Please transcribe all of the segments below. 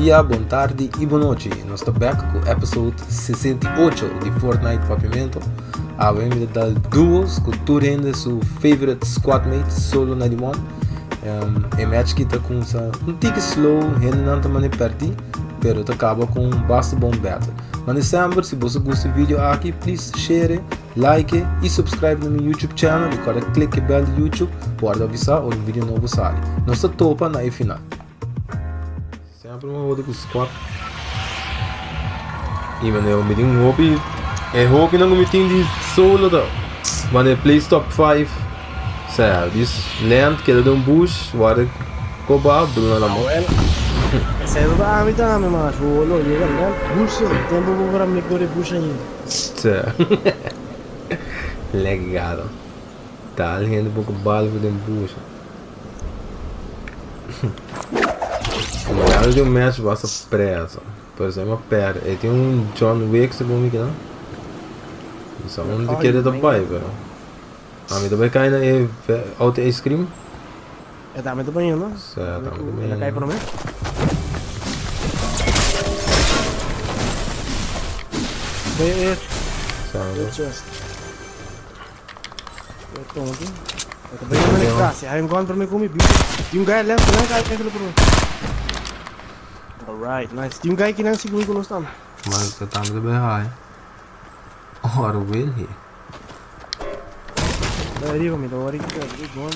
dia, bon tardi y bon nochi. Nos ta back cu episode 68 di Fortnite Papiamento. Awe mi ta dal duos cu tur hende su favorite squadmate solo 91. Um, e match ki ta cunsa un tiki slow, hendenan ta mane perdi, pero ta caba cu un basta bon battle. Mane semper, si boso gusta e video aki, please share, like y subscribe na mi YouTube channel y corda click e bell di YouTube pa wordo avisa ora un video nobo sali. Nos ta topa na e final. Semper mi hopi ku squad. Y mane mi tin hopi e hopi nan ku mi tin di solo ta mane place top 5 sea dis land keda den un bush worde koba duna la mot. Awel, esei ta ami tambe macho, lo yega land bush tempo bo por a make dor e bush ainda. Sea legado tal hende poko balbo den bush. Como di un match basta preso. Pero se ma per. E tin un John Wick segun mi kina. Sa un kere ta bai pero. A mi ta bai kai na e auto ice cream. E tambe ta bai no? Sa tambe ta bai. El a kai prome? Bai e. Sa. Chest. Tin un guy left, nan guy left por Alright, nice. Tin un guy kinan sigur ku nos tambe. Maar ta tambe ta bay high. Or will he? Bay arriba, mi ta worry ki ta bro.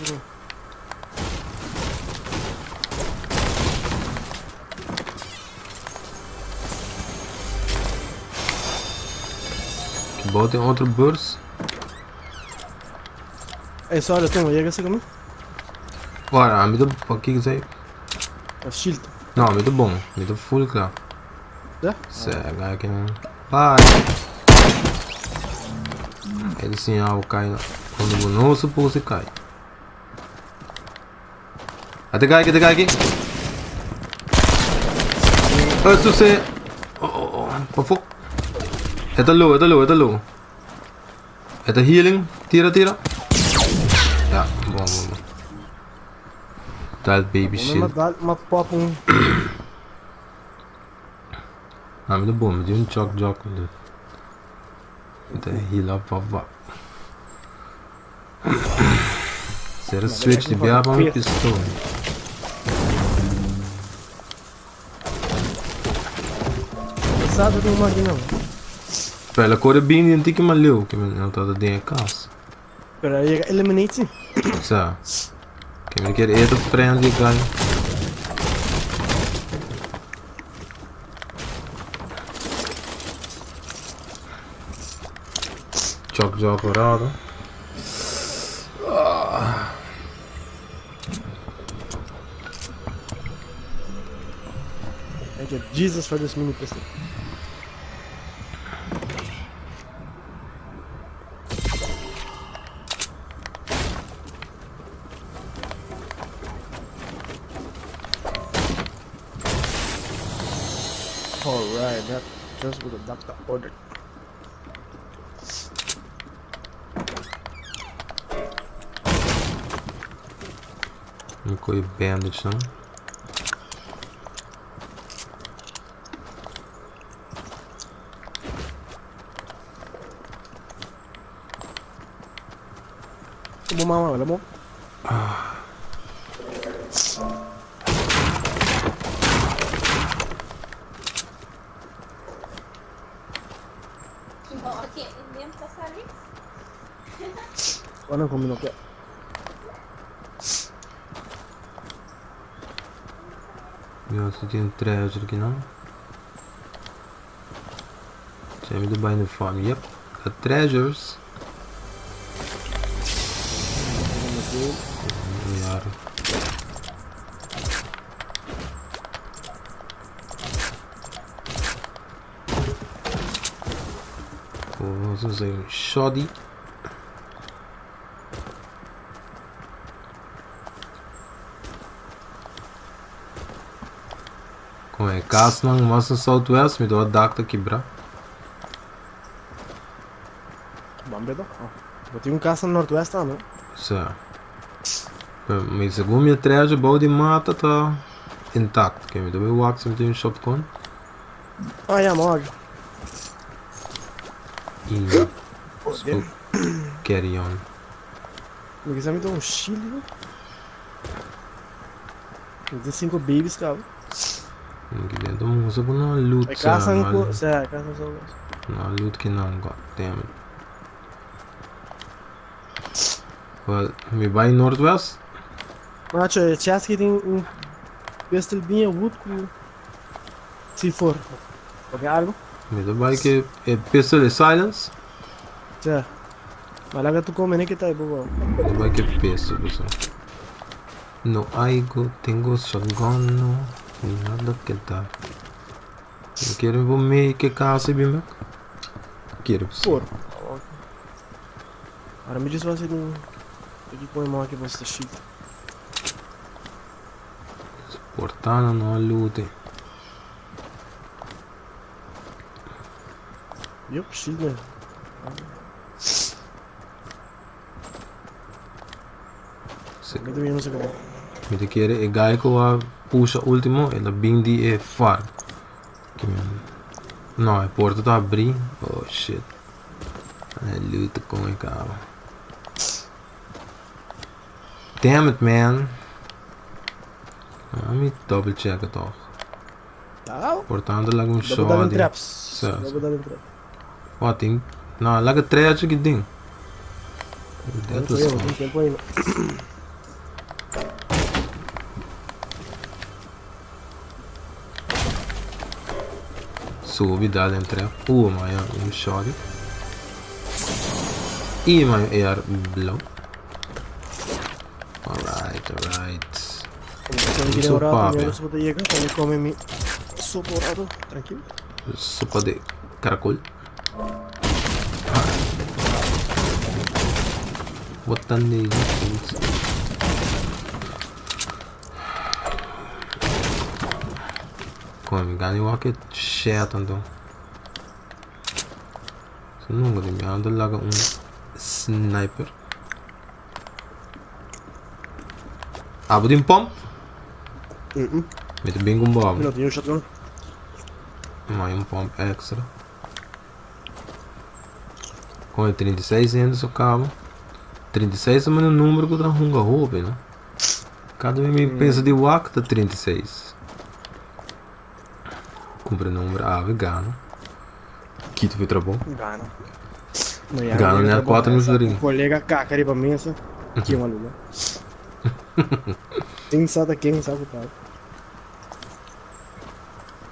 Bou tin otro burs. Ey, sorry, toma, yega así conmigo. Ora, mi ta pa kiko esei? A shield. No, mi ta bon. Mi ta full kla. Ya? Sega aki nan. Bye. E ta siña bo kai unda bo no supose kai. Ate kai aki, ate kai aki. Oh, suse. Oh, oh, oh. Pafó. E ta low, e ta low, e ta low. E ta healing. Tira, tira. Ja, bon, bon, bon. Dal baby shield. Ma ma pop un. Na mi ta bon, mi tin un chok jok. Mi ta heal up, wap, wap. Sera switch di bia pa mi pistol. Sabe di un máquina. Pero la corre bem den tiki maleu que mi no tata den e cas. Pero ahí llega eliminate sí. Sa. Que mi kier eto friendly guy. Chok jok orado. Ah. Thank you Jesus for this mini pistol. Alright, that just what the doctor ordered. Mi koe bandage nan. Bo mama, wala mo? Wannan kuma no ke. Yo si tin treasure ki nan. Zijn we erbij in de farm? Yep, got treasures. Ja. Oh, zo zijn shoddy. Con e casnan mas na Southwest mi ta dak ta kibra. Ban beto. Oh. Bo tin un cas na Northwest tambe. Sa. Pero mi segun mi treasure bou di mata ta. intact. Oké, mi ta bay wak si mi tin un shotgun. Ah ya, mi a wak. I spo carry on. Mi kisa mi ta un shield no. Mi tin 5 babies caba. Mi kisa ta un usa ku no loot E sa. casa no, sa, e casa so. No loot kinan, god damn it. Well, mi bai northwest. Macho, e chest ki tin un pistol bien wood ku C4. Ok, algo? Mi ta bai ke e pistol e silence. Ja. Maar laga tu come ne kita e bobo. Mi ta bai ke pistol so. No aigo, tengo shotgun no, ni nada que dar. Mi kier mi por make e casa bin bek? Kier si. Por. Ahora mi just wou un aki pone man aki bosta shit. Portana no a lute. Yup, shit man. Si. Mi también no sé cómo. Mi ta kere e guy ku a pusha ultimo el a bin di e farm. No, e porta ta abri. Oh shit. E luta con e caba. Damn it man. Let me double check het toch. Tá. Portanto laga un Double shot. down traps. Sì, sì. Double down traps. Wat ding? No, laga tres aqui ding. Dat was Oye, un tiempo ahí. Subi dal den trap. Maar ja, un shot. I mijn AR blauw. Alright, alright. Tranquilo Sopa, un rato, pe. mi sopa llega, cuando come mi sopa un rato, tranquilo. Sopa de caracol. Wat dan nee. Kom, mi gani wak e chat anto. So nunca di mi ando laga un sniper. Abo tin pump? Mi ta bin ku un bob. Mi no tin un shotgun. Ma un pump extra. Con e 36 hende so cabo. 36 ta un numero ku ta hunga hopi, no? Cada vez mi pensa di wak ta 36. Cumpra numero ave gana. Kito fi trabou. Gana. Gana net 4 mil florin. Colega caca riba mesa. Ki maluco. Ken sa ta ken sa ku ta.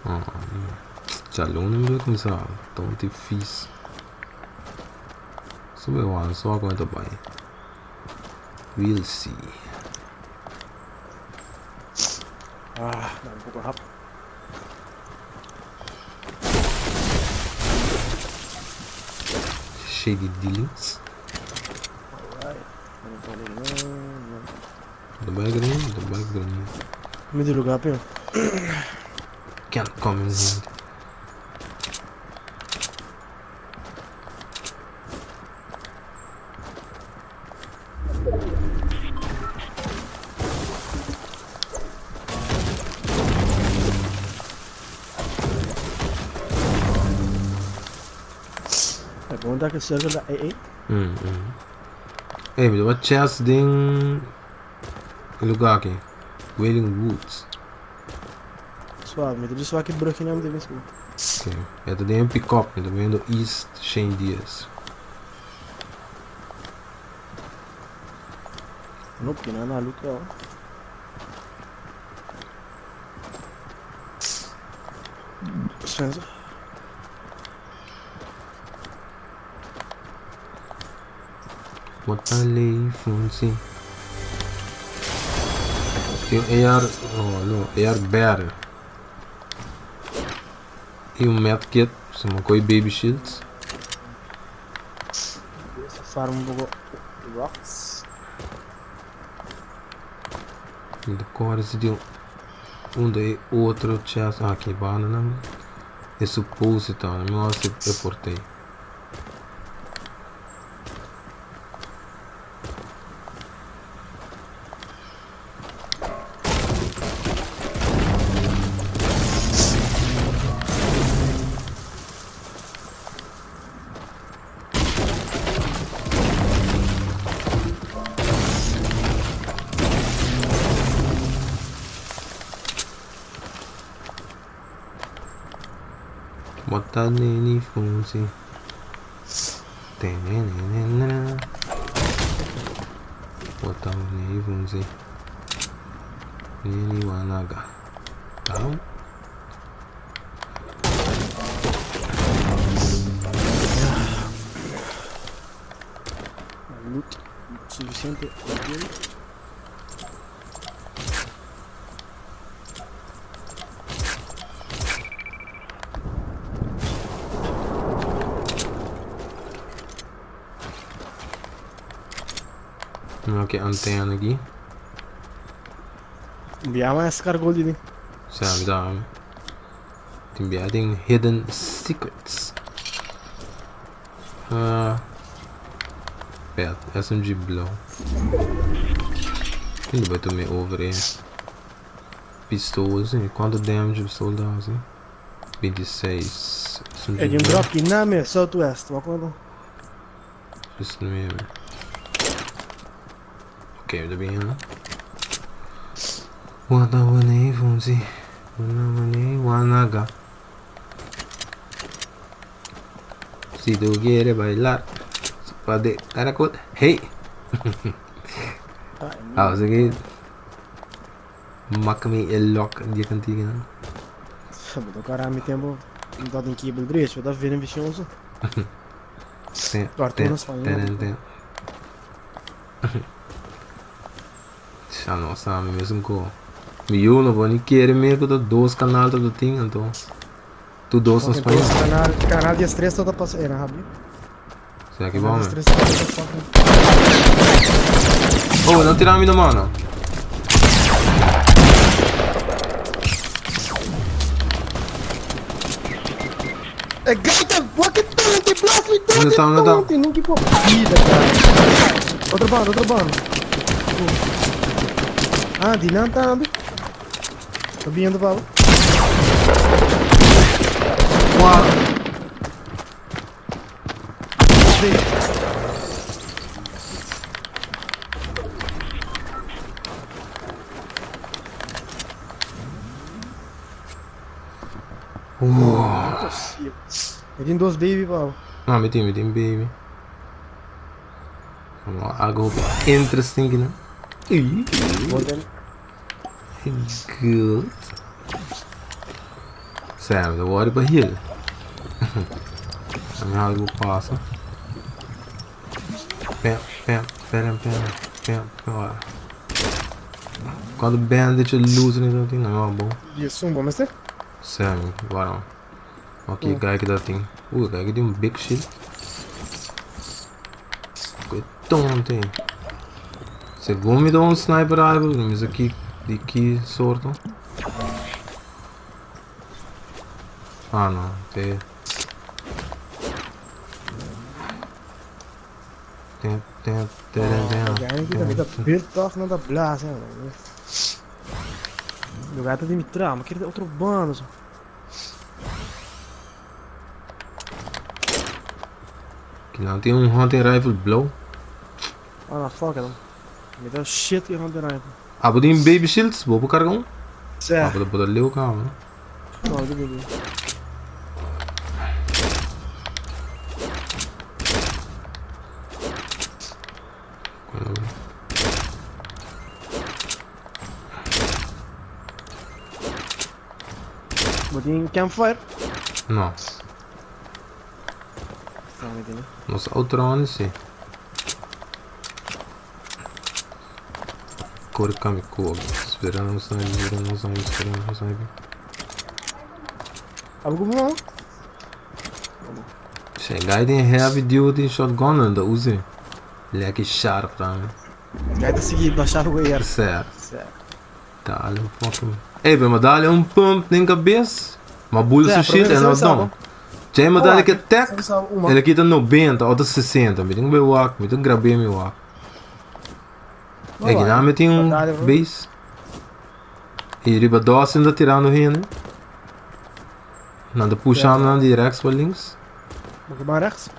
Oh, Djaluna mi debe kuminsá. Ta un difícil. Sube wan so kon ta bai. We'll see. Ah, dame un poco hap. Shady dealings. Alright. De bai green, de bai green. Mi di lugar pe. Can't come in here. E pregunta ke circle ta AA. Ey, mi ta chest den e lugar aki. Wailing Woods. Suave, mi ta bisa wak e brugnan mi ta bisa. Ok. E ta den pick up, mi ta viendo East Shane Diaz. No, porque na na luta. Spencer. Wat een leven zie. Tin AR, oh no, AR Bear. Y un medkit, se me coy baby shields. Farm un poco rocks. De core si tin un de otro chest. Ah, aki banda nan. E supposita, mi a haci e portei. Bota neni funsi. Bota neni funsi. Neni wanaga. Tá? Loot suficiente. No ke antena aki. Biama escargot di. Sabe da. Tin bia tin hidden secrets. Uh, ja, SMG blauw. Quindi vai me over e pistool, sim. Quanto damage pistool dá, sim? 26. SMG E di un drop in name southwest, ma quando? 19. Ok, dat ben je. Wada wane funzi. Wana wane wanaga. Si tú quieres bailar, sopa de caracol. Hey! Ah, você que Maka mi e lock di cantiga. Sabe, cara, mi tempo dat in Cable Bridge, dat vind ik vicioso. Cartoon spagnolo. Ten. Xa no sa mi mesmo ko. Mi yu no vou ni querer mesmo que dos canal todo tem, então. Tu dos no espanhol. Canal, canal 13 tá passando, era rabi. Será que bom, Canal né? 13 tá passando. Oh, não tiraram mi da mano. E gaita, what talent, blast me, Onde tá, onde tá? talent, não que vida, cara. Outro bando, outro bando. Ah, di não tá, Tá vindo, Paulo. Uau. Impossível. Ele tem dois baby, Paulo. Ah, mi tin baby. Vamos lá, algo interesting, né? Good. Sam, the water pa heal. Ang algo passa. Pam, pam, pam, pam, pam, pam. Quando bandage lose não tem não é bom. Isso, um bom, mas é? Sam, bora. Ok, guy que dá tem. Guy que tem um big shield. Que tonto, hein? Segundo me dá um sniper rifle, mas aqui de que sorto? Ah, não, tem. Tem, tem, tem, Ja, ik tem, dat beeld toch naar dat blazen. Lugar de me trama, queria outro bando. Que não tem um hunting rifle blow. Ah, na fuck it. Me dá shit que hunting rifle. Ah, tem baby shields, vou carregar um. Ah, Certo. vou botar ler o carro, né? Não, eu baby. Botei campfire. Não. Nossa, outro sim. Cor kami ko. Esperando um sniper, esperando um sniper, esperando um sniper. Algo bom? Chegar tem heavy duty shotgun da Uzi. Leque sharp tá. Vai seguir baixar o erro. Certo. Certo. Dá-lhe um fucking. Ei, maar dá-lhe um pump na cabeça. Maar boel Certo, shit en primeiro dat dan. Jij maar dá-lhe que attack. Uma. Ele aqui tá 90 ou tá 60. Me tem que ver o me tem que gravar me o É que não me tem um base. E riba dos ainda tirando rende. Nada puxando na de rechts para links. Maar rechts.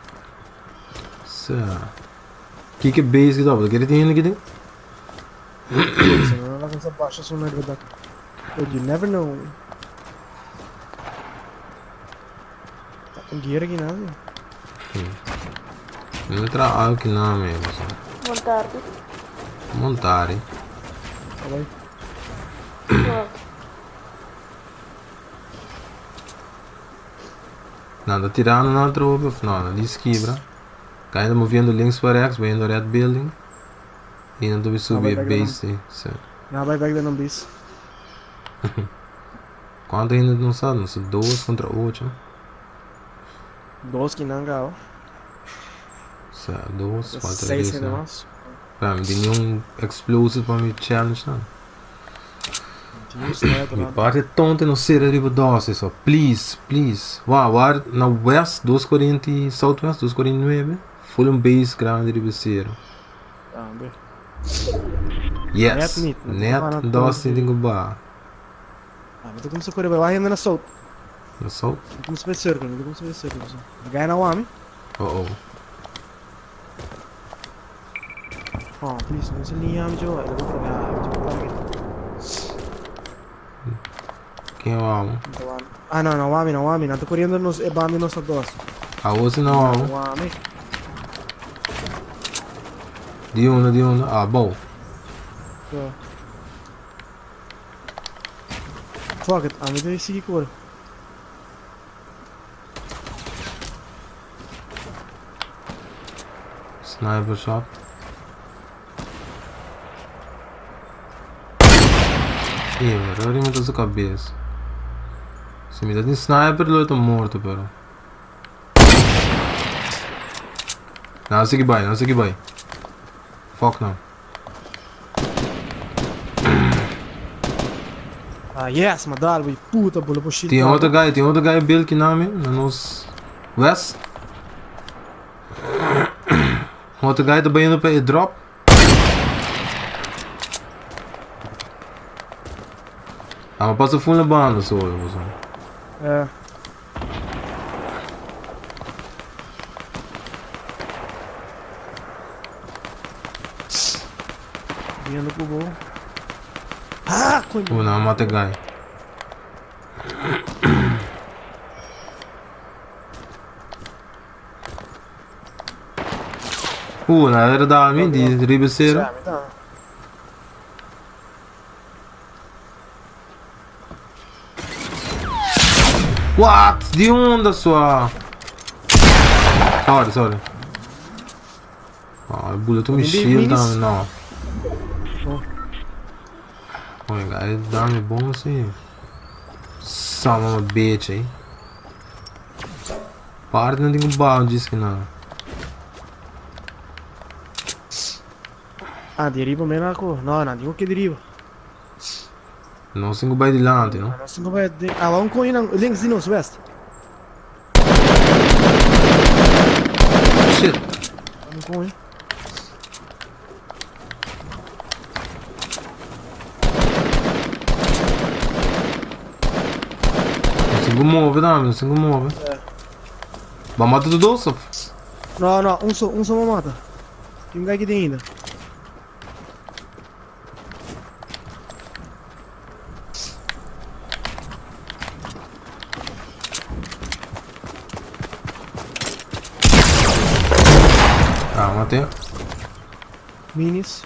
Zo. Kijk base que dá, porque ele tem aqui tem. But you never know. Un gear aki nan si. Mi no traha algo ki nan mi paso. Bon tardi. Bon tardi. Alai. Nan ta tirando nan atrobe of no? Nan di skibra. Kainda moviendo links pa rechts, bayendo red building. Y nan ta bi subi e base si. Si. Nan a bai bek den nan base. Cuanto hende nos sa? Nos ta dos contra ocho. Dos ki nan gaba. Sa, dos, falta Seis dies. hende mas. Pero mi tin un explosive pa mi challenge nan. Tin un sniper Mi nan. parte tonto no sera riba dos eso. Please, please. Wow, waar na west, 240, southwest, 249. Full un base grande riba sero. Tambe. Yes. Net niet. Net dos tin ku ba. Ah, mi ta kumsa kore bai. Wak hende na south. Na south? Mi kumsa bai circle, mi kumsa bai circle. Mi gaya na wami. Oh oh. Oh, please, no se linha mi jo. Ele vai pegar, mi jo para aqui. Ken wami? Ah, no, no wami, no wami. Nan ta corriendo nos e bandi nos a dos. Ah, você não wami? Wami. Di uno, di uno. Ah, bom. So. Fuck it, ami ta sigui kore. Sniper shot. Ih, pero ora mi ta su cabeza. Si mi ta tin sniper lo ta morto pero. Nan sigui bai, nan sigui bai. Fuck nan. Ah yes, ma dal bo puta bo lo por Tin otro guy, tin otro guy build kinami na nos west. Otro guy ta bayendo pa e drop. Ah, ma pasa full na banda so, so. Eh. Viendo ku bo. Ah, coño. Oh, no, mata guy. Na era da mi di ribesera. What? Di unda sua? Sorry, sorry. Ah, bullet mi shield dame, no. Oh. Oh my god, dame bom assim. Son of a bitch, eh. Parte não tem um balde disso que não. Ah, di riba mena ko. No, no, digo que di riba. Nos tin ku bai dilanti, no? Ah, nos tin ku bai di... Ah, un coin nan links di nos, west. Shit. Un coin. Nos tin ku move tambe, nos tin ku move. Ba mata tur dos of? No, no, un so, un so mo mata. Tin un guy ki tin ainda. Ah, mate. Minis.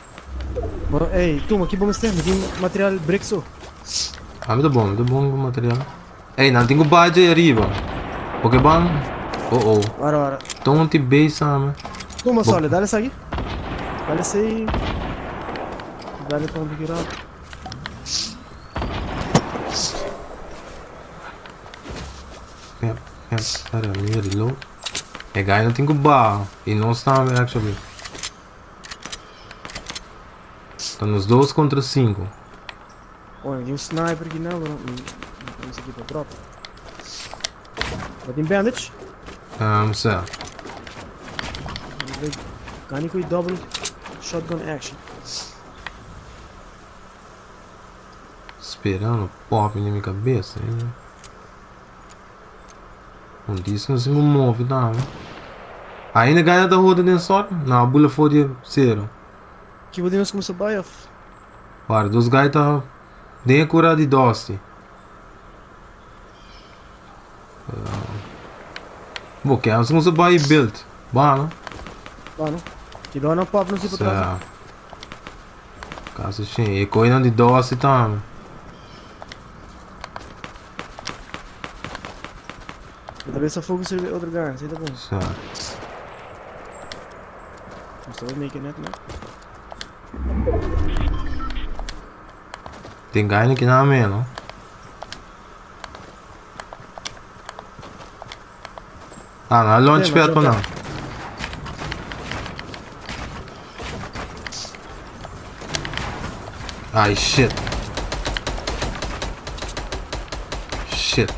Bo, ey, tuma, ki bo mester? Mi tin material brick so. Ah, mi ta bon, mi ta bon ku material. Ey, nan tin ku baja ahí ariba. Porque ban... Oh, oh. Ora, ora. Tonti base ame. Tuma, Bo- Solid, dale esaki. Dale esey. Dale pa un poquito rato. Yep, yep. Espera, mi reload. E guy no tin ku baha. Y nos tambe actually. Ta nos dos contra cinco. Oye, mi tin un sniper aki now, pero mi mi sa ki pa drop. Bo tin bandage? Sa. Gani ku double shotgun action. Spera, no pop in mi cabeza. Eh? Un disco no se me move tambe. Ainda ganha ta roda den sort? Na bula for di cero. Ki bo tin nos kumsa bai of? Para, dos gai ta den e kura di Dusty. Bo kens con su bai build. Bano. Bano. Ti do no pop no si pa Sa. Caso shin. E coi nan di dosi tambe. Talvez só fogo serve outro guy, sei tá bom. Sa. Mas talvez make it net, né? Tin guy ki na me, no? Ah, na launchpad pa na. Ay, shit. Shit.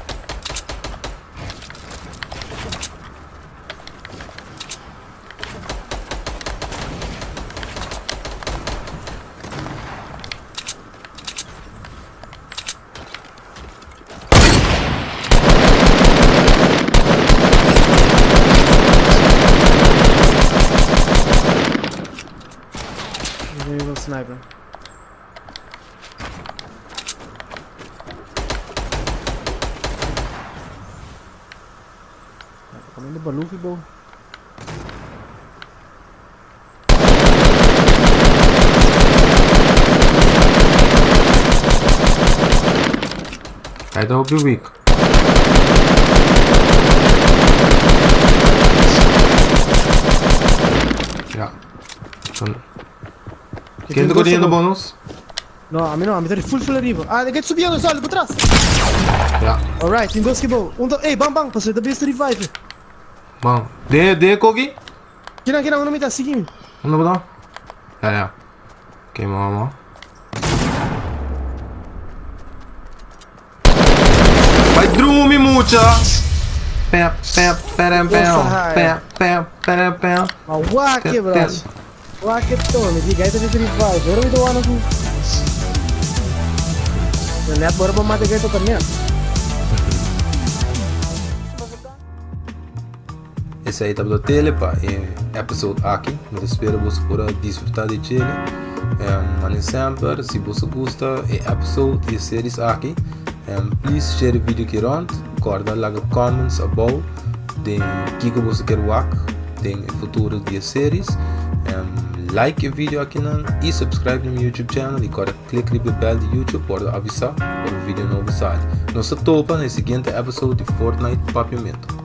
Sniper. Comiendo balufi, bo. Hij ta hopi weak. Ja. Ken ta corriendo bonus? No, ami no, ami ta full full ariba. Ah, get subiendo, sali por tras. Ja. Alright, tin dos ki bo. Un ta, ey, bam bam, pasobra ta best revive. Bam. De, de koki? Kina, kina, uno mi ta, sigui mi. Unda bo ta? Ja, ja. Oké, mama. Bai drumi mucha! Pep, pep, perem, pem, pep, pep, perem, pem. Ma wak e, bro. Wak e tome, di gaita di revive. Ora mi ta wana ku. Net bora pa mata gaita ta net. Esei tabata tele pa e episode aki. Mi ta spera boso por a disfruta di djele. Mane semper, si boso gusta e episode y e series aki, please share e video aki rond. Corda laga comments abou den kiko boso kier wak den e futuro di e series. Like e video akinan y subscribe na mi YouTube channel y corda click riba e bell di YouTube pa wordo avisa ora un video nobo sali. Nos ta topa na e siguiente episode di Fortnite Papiamento.